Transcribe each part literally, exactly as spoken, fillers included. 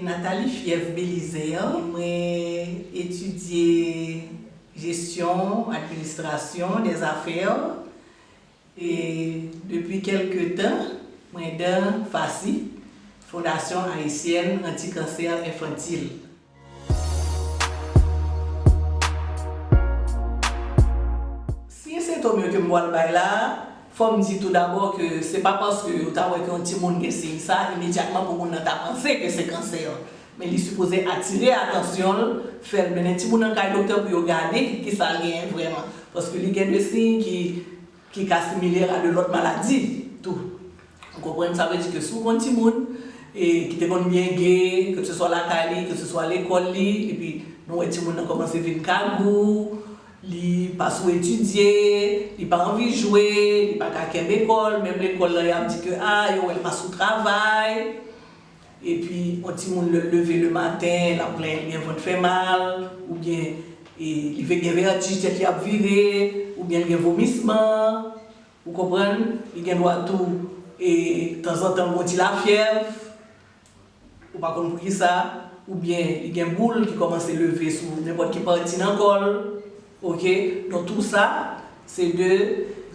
Nathalie Fièvre Belizaire, mwen etidye jesyon, administrasyon dèzafè. E depi kèlke tan, mwen dan FACI, Fondasyon Ayisyèn Anti Kansè Enfantil. Siy e sentòm yo ke m pral bay la, fò m di tou dabò ke se pa paske yo ta wè ke yon timoun gen siy sa, imedyatman pou moun nan ta panse ke se kansè. Men li sipoze atire atansyon l, fè l mennen timoun nan kay doktè pou yo gade kisa l genyen vrèman. Paske li gen de siy ki, ki ka similè a de lòt maladi tou. Ou konprann? Sa vle di ke si w konn timoun, e, ki te konn byen ge, ke se swa lakay li, ke se swa lekòl li, epi nou wè timoun nan kòmanse vin kagou, li pa sou etidye, li pa anvi jwe, li pa ka kenbe kò l, menm lekòl la, y ap di ke, a, yo wè l pa sou travay. Epi, yon timoun lè l leve le maten, l ap plenyen l gen vant fè mal, oubyen, e, li ve-, gen vètij, tèt li ap vire, oubyen l gen vomisman. Ou konprann? Li gen dwa tou, e, tanzantan, l gon ti lafyèv. Ou pa konn poukisa. Oubyen li gen boul ki kòmanse leve sou nenpòt ki pati nan kò l. Oke? Donk, tou sa, se de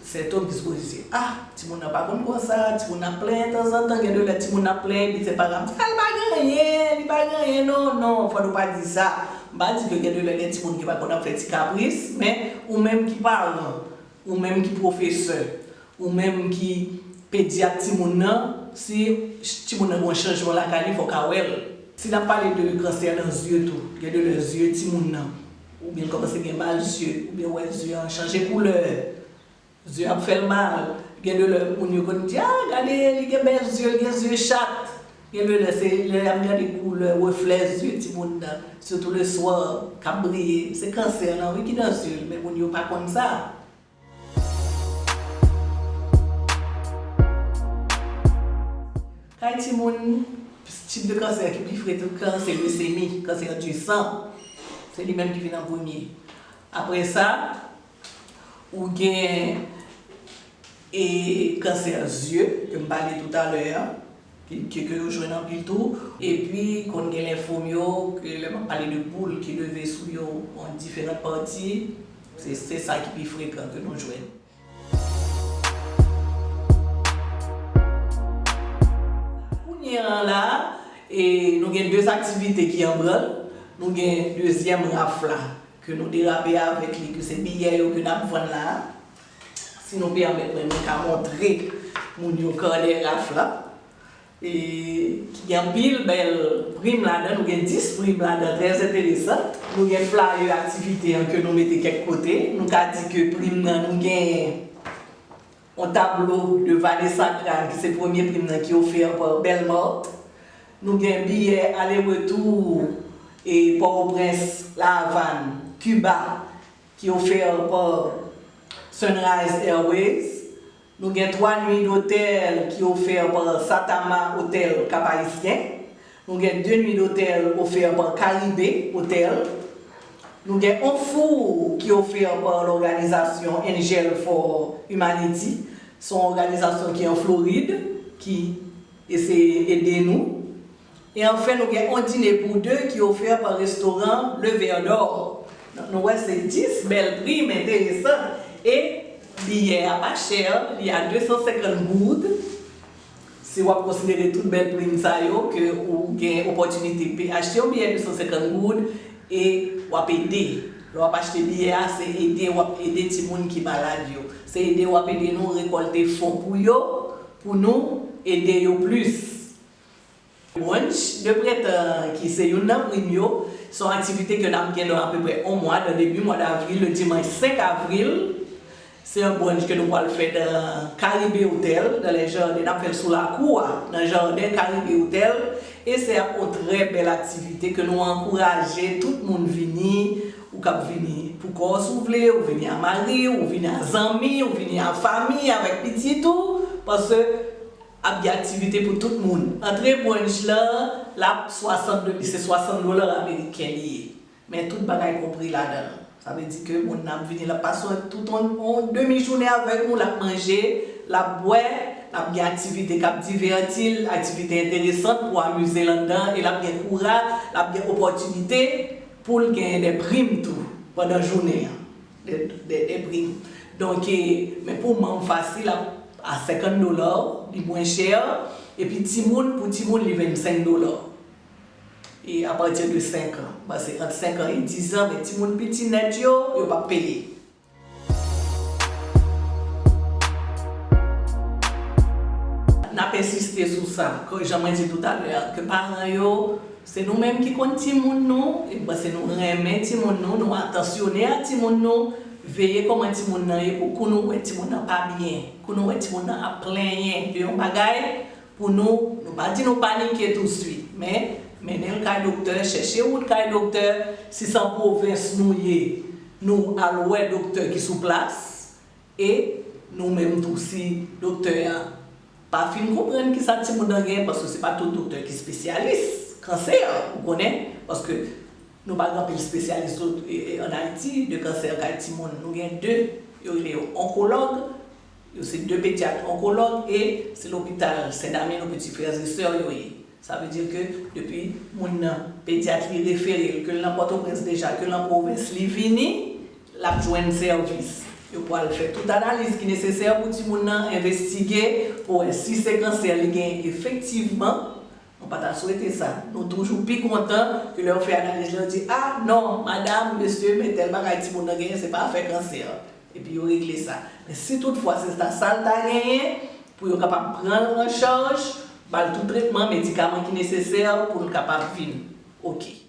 sentòm ki sipoze di, a, timoun nan pa konn konsa, timoun nan ap plenyen tanzantan, gen de lè timoun nan ap plenyen, epi se paran ap di, a, li pa gen anyen, li pa gen anyen, non, non, fò nou pa di sa. M pa di ke gen de lè gen timoun ki pa konn ap fè ti kapris, men ou menm ki paran, ou menm ki pwofesè, ou menm ki pedyat timoun nan, si timoun nan gen yon chanjman lakay li, fò w ka wè l. Si n ap pale de kansè nan zye tou, gen de lè zye timoun nan, oubyen l kòmanse gen mal zye, oubyen w wè zye an chanje koulè, zye ap fè l mal. Gen de lè moun yo konn di, a, gade, li gen bèl zye, li gen zye chat. Gen de lè se lè y ap gade koulè, reflè zye timoun nan, sitou le swa, k ap briye. Se kansè lan, wi, ki nan zye l, men moun yo pa konn sa. Kay timoun, tip de kansè ki pi frekan, se lesemi, kansè di san. Se li menm ki vin an premye. Apre sa, ou gen, e, kansè zye, ke m pale toutalè a, ke, ke, ke yo jwenn anpil tou. Epi, konn gen lenfomyo, ke lè m ap pale de boul ki leve sou yo an diferan pati, se, se sa ki pi frekan ke nou jwenn. Kounye a la, e, nou gen de aktivite ki an branl. Nou gen dezyèm raf la, ke nou derape avèk li, ke se biyè yo ke n ap vann la. Si nou pèmèt mwen, mwen ka montre moun yo kò de raf la. E, ki gen anpil bèl prim ladan, nou gen dis prim ladan, trè enteresan. Nou gen flyer aktivite an ke nou mete kèk kote. Nou ka di ke prim nan, nou gen yon tablo de Vanessa Crane, ki se premye prim nan, ki ofè pa Belmart. Nou gen biyè ale retou, e, Pòtoprens, La Havane, Kiba, ki ofè pa Sunrise Airways. Nou gen twa nwi dotèl ki ofè pa Satama Hotel Cap Haïtien. Nou gen de nwi dotèl ofè pa Caribe Hotel. Nou gen yon four ki ofè pa lòganizasyon Angel for Humanity. Se yon òganizasyon ki an Florid, ki eseye ede nou. E anfen, nou gen yon dine pou de ki ofè pa restoran Le Verdor. Donk, nou wè se dis bèl prim enteresan. E biyè a pa chè, li a de san senkant goud. Si w ap konsidere tout bèl prim sa yo, ke ou gen opòtinite pe-, achte yon biyè de san senkant goud e w ap ede. Lè w ap achte biyè a, se ede w ap ede timoun ki malad yo. Se ede w ap ede nou rekòlte fon pou yo, pou nou ede yo plis. Brunch de prentan, ki se youn nan prim yo, se yon aktivite ke n ap gen nan apeprè yon mwa, nan debi mwa davril, le dimanch senk avril. Se yon brunch ke nou pral fè nan Caribe Hotel, dans les jardins. N ap fè l sou lakou a, nan jaden Caribe Hotel. E se ap yon trè bèl aktivite ke nou ankouraje tout moun vini. Ou kab vini pou kò w si w vle, ou vini a mari w, ou vini a zanmi, ou vini a fanmi, avèk pitit ou. Paske ap gen aktivite pou tout moun. Antre brunch lan, l ap swasant, se swasant dola ameriken li ye. Men tout bagay konpri ladan l. Sa vle di ke moun nan ap vini, l ap pase tout yon, yon demi jounen avèk nou, l ap manje, l ap bwè, L ap gen aktivite k ap divèti l, aktivite enteresan pou amize l anndan, e l ap gen kouraj, l ap gen opòtinite pou l genyen de prim tou pandan jounen an. De, de, de prim. Donk, e, men pou manm fasil, ap a senkant dola, li mwen chè, epi timoun, pou timoun, li vennsenk dola. E apati de senk an, paske ant senk an e diz an, men timoun piti nèt yo, yo p ap peye. N ap ensiste sou sa, ke jan mwen di toutalè a, ke paran yo, se nou menm ki konn timoun nou, e m panse nou renmen timoun nou, nou atansyone a timoun nou, veye kòman timoun nan ye pou kou nou wè timoun nan pa byen, kou nou wè timoun nan ap plenyen de yon bagay, pou nou, nou pa di nou panike touswit, men mennen l kay doktè, chèche wout kay doktè, si se an pwovens nou ye, nou al wè doktè ki sou plas, e nou menm tou si doktè a pa fin konprann kisa timoun nan genyen, paske se pa tout doktè ki espesyalis kansè, ou konnen, paske nou pa gen anpil espesyalis an Ayiti de kansè kay timoun. Nou gen de, yo rele yo onkològ, yo se de pedyat onkològ e se lopital Sen Damyen, nou piti frè e sè yo ye. Sa vle di ke depi moun nan, pedyat li refere l, ke l nan Pòtoprens deja, ke l nan pwovens, li vini, l ap jwenn sèvis. Yo pral fè tout analiz ki nesesè pou timoun nan, envestige pou wè si se kansè li gen efektivman. Nou pa ta swete sa. Nou toujou pi kontan ke lè yo fè analiz la, yo di, a non, madanm, mesye, men tèl bagay timoun nan genyen, se pa afè kansè. Epi yo regle sa. Men si toutfwa se ta sa l ta genyen, pou yo kapab pran l an chaj, ba l tout tretman, medikaman ki nesesè pou l kapab vin oke.